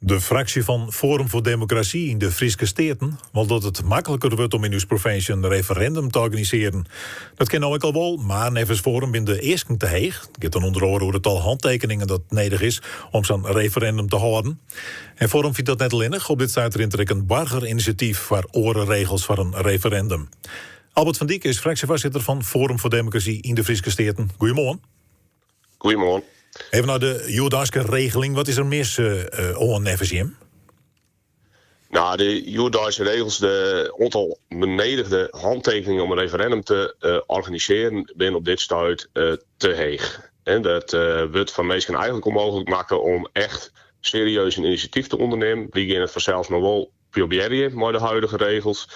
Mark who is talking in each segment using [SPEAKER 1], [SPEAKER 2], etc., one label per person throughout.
[SPEAKER 1] De fraksje fan Forum voor Democratie yn de Fryske Steaten wol dat it makliker wurdt om yn ús provinsje in referindum te organisearjen. Dat kin no ek al wol, mar neffens Forum binne de easken te heech. It giet dan ûnder oare oer it tal hantekeningen dat nedich is om sa'n referindum te hâlden. En Forum fynt dat net allinnich. Op dit stuit rint der ek in boargerinisjatyf foar oare regels foar in referindum. Albert van Dyk is fraksjefoarsitter fan Forum voor Democratie yn de Fryske Steaten. Goeiemoarn.
[SPEAKER 2] Goeiemoarn.
[SPEAKER 1] Even nei de hjoeddeiske regeling. Wat is der mis oan neffens jim?
[SPEAKER 2] Nou, de hjoeddeiske regels, de oantal benedigde hantekeningen om in referendum te organisearjen, binne op dit stuit te heech. En dat wurdt foar minsken eigentlik ûnmooglik makke om echt serieus in inisjatyf te ûndernimmen. Wy geane it fansels noch wol probearje mei de huidige regels.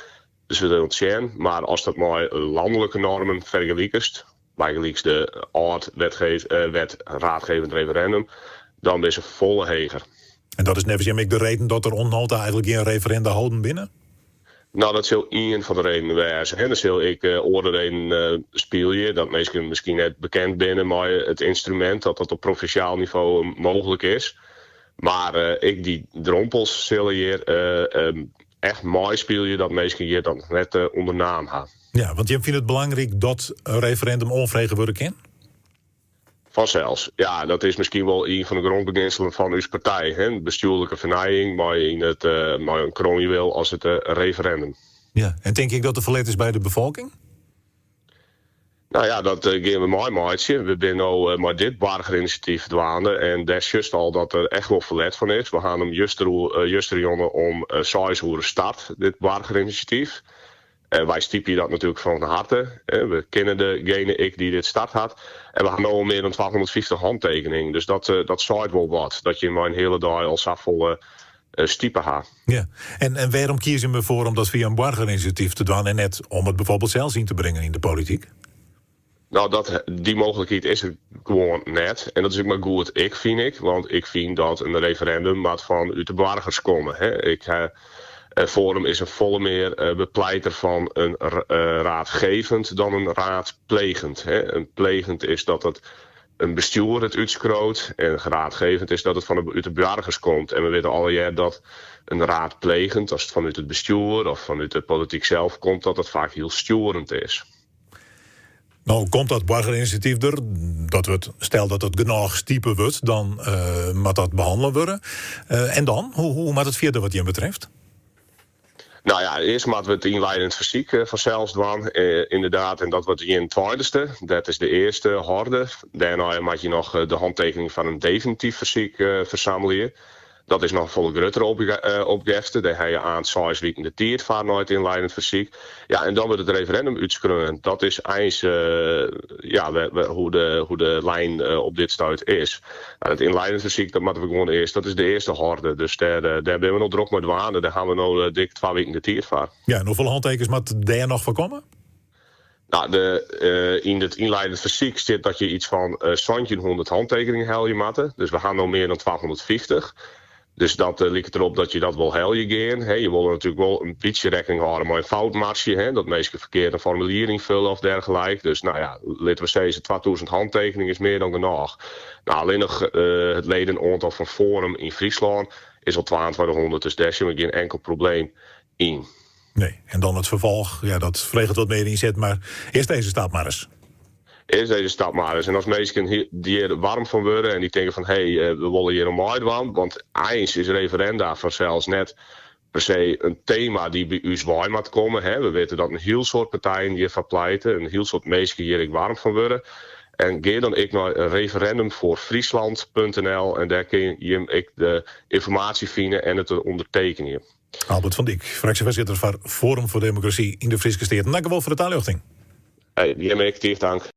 [SPEAKER 2] Dus we sille sjen. Mar ast dat mei lanlike normen fergelikest, bygelyks de âld wet raadgevend referendum, dan binne se folle heger.
[SPEAKER 1] En dat is neffens jim ek de reden dat der oant no ta eigentlik gjin referenda holden binne?
[SPEAKER 2] Nou, dat sil ien fan de redenen wêze. Der sil ek oare redenen spylje, dat minsken miskien net bekend binne mei it ynstrumint, dat dat op provinsjaal nivo mooglik is. Mar ek dy drompels sille hjir echt meispylje dat minsken hjir dat noch net ûndernaam ha.
[SPEAKER 1] Ja, want jim fine it belangryk dat in referindum oanfrege wurde kin?
[SPEAKER 2] Fansels. Ja, dat is miskien wol ien fan de grûnbegjinselen fan ús partij. Hè? Bestjoerlike fernijing mei, yn it, mei in kroanjuweel as it referendum.
[SPEAKER 1] Ja, en tinke jo ek dat der ferlet is by de befolking?
[SPEAKER 2] Nou ja, dat gean we meimeitsjen. We binne no mei dit boargerinisjatyf dwaande en dêr sjochst al dat der echt wol ferlet fan is. We hawwe him justerjûn om seis oere start, dit boargerinisjatyf. Wy stypje dat natuerlik fan harte. We kenne degene ek dy't dit start hat. En we hawwe no al mear dan 250 hantekeningen. Dus dat, dat seit wol wat. Dat je mei in hiele dei al safolle stipe ha.
[SPEAKER 1] Ja, en wêrom kieze we foar om dat fia in boargerinisjatyf te dwaan en net om it byfoarbyld sels yn te bringen yn de polityk?
[SPEAKER 2] Nou, dat, dy mooglikheid is der gewoan net. En dat is ek mar goed ek, fyn ik. Want ik fyn dat in referendum moat fan út de boargers komme. Hè. Ik, Forum is in folle mear bepleiter fan in raadgevend dan in raadplegend. Hè. In plegend is dat it in bestjoer it útskriuwt en raadgevend is dat it fan út de boargers komt. En we witte allegear dat in raadplegend, as it fanút it bestjoer of fanút de polityk sels komt, dat dat faak hiel stjoerend is.
[SPEAKER 1] No komt dat boargerinisjatyf der, dat wurdt, stel dat it genôch stipe wurdt, dan uh, moat dat behannele wurde. Uh, en dan? Hoe, hoe moat it fierder wat jim betreft?
[SPEAKER 2] Nou ja, earst moatte we it ynliedend fersyk eh, fansels dwaan. Eh, inderdaad, en dat wurdt de 21ste. Dat is de earste horde. Dêrnei moat je noch de hantekening fan in definityf fersyk fersammelje. Dat is noch in folle gruttere opjefte. Dêr ha je oant seis wiken de tiid foar nei it ynliedend fersyk. Ja, en dan wurdt it referendum útskreaun. Dat is eins ja, hoe de, hoe de lijn op dit stuit is. Nou, it ynliedend fersyk, dat moatte we gewoan earst. Dat is de earste horde. Dus dêr, dêr binne we noch drok mei dwaande. Dêr hawwe we no dik twa wiken de tiid foar.
[SPEAKER 1] Ja, en hoefolle hantekens moat dêr noch foar komme?
[SPEAKER 2] Nou, de, yn it ynliedend fersyk stiet dat je iets fan 1700 hantekeningen helje moatte. Dus we hawwe no mear dan 250. Dus dat liket derop dat je dat wol helje gean. Je wolle natuerlik wol in bytsje rekkening hâlde mei in foutmarsje, hè, dat minsken ferkeard in formulier ynfulle of dergelyk. Dus nou ja, litte we sizze 2000 hantekeningen is mear dan genôch. Nou, allinnich it ledenoantal fan Forum yn Fryslân is al 2200, dus dêr sjoch ik gjin enkel probleem yn.
[SPEAKER 1] Nee, en dan it ferfolch, ja, dat freget wat mear ynset, mar earst dizze stap mar ris.
[SPEAKER 2] Earst dizze stap mar ris. En as minsken hjir waarm fan wurde en dy tinke fan hé, hey, we wolle hjir oan meidwaan, want eins is referenda fansels net per se in tema dy't by ús wei moat komme. Hè. We witte dat in hiel soad partijen hjirfoar pleite, in hiel soad minsken hjir ek waarm fan wurde. En gean dan ek nei referendumvoorfriesland.nl en dêr kinne jim ek de ynformaasje fine en it ûndertekenje.
[SPEAKER 1] Albert van Dyk, fraksjefoarsitter foar Forum voor Democratie yn de Fryske Steaten. Dankjewol foar de taljochting.
[SPEAKER 2] Hey, jim ek, tige tank.